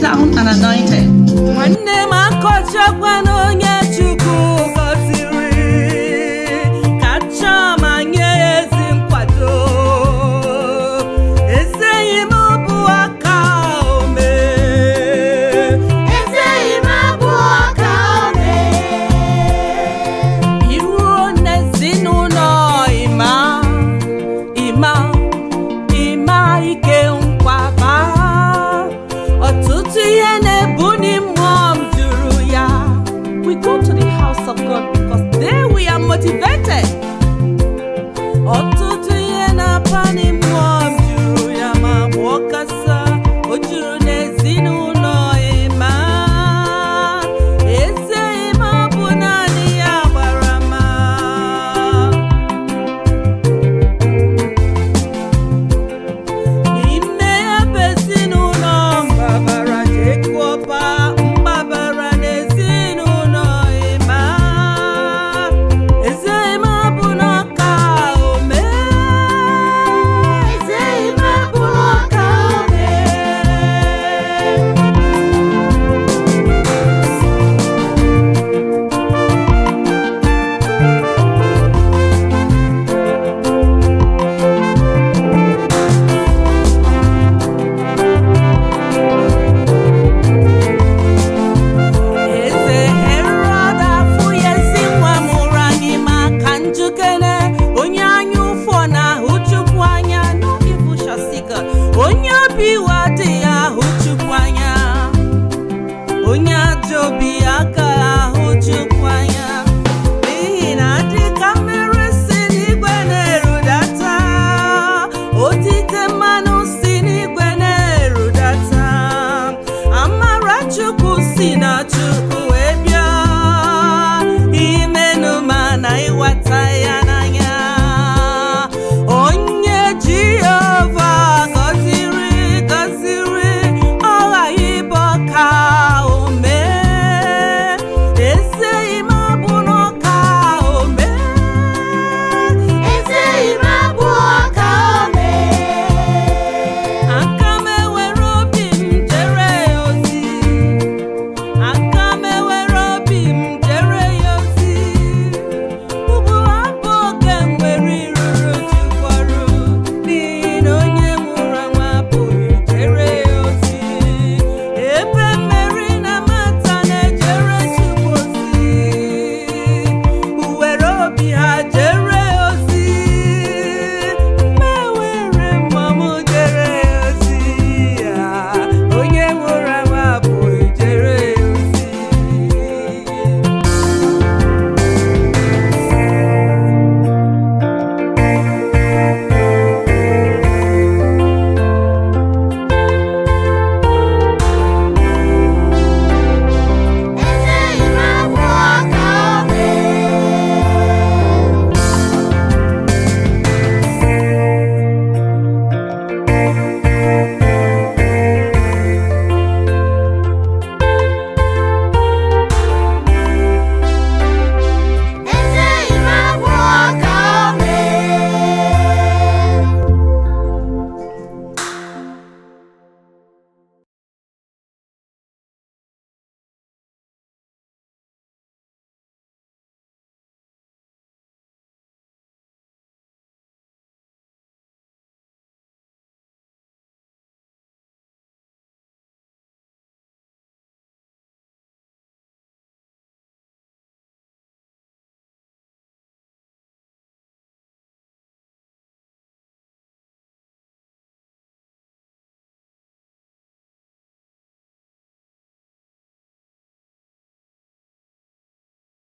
Down and anointed. Nwanne m, akọchakwana onye Chukwu gọziri, kacha ma nye ya ezi nkwado. Ezi enyi m bụ aka ome. Ezi enyi m abụ ọka ome. Iruo n'ezinụlọ ịma ịma ịma ike nkwaba, ọtụtụ ihe na-ebuli mmụọ m juru ya. We go to the house of God because there we are motivated. Ọtụtụ ihe na-akpali mmụọ m juru ya, ma bụ ọkasa o juru n'ezinụlọ ịma. Ezi ịma bụ naanị ya gbara ma n'ime ebe ezinụlọ mgbabara jekọba mgbabara n'ezinụlọ ịma. Ezi ịma bụ n'ọka ome. Ezi enyi m abụ ọka ome. Eze Herọd afụ ya ezi nwa mụrụ anyị maka njikere onye anya ụfụ na-ahụ Chukwu anya. No evil shall see God. Onye obi iwe adịghị ahụ Chukwu anya, onye ajọ obi aka ahụ Chukwu anya, n'ihi na dịka mmiri si n'igwe na-erudata, otite mmanụ si n'igwe na-erudata, amara Chukwu si na Chukwu.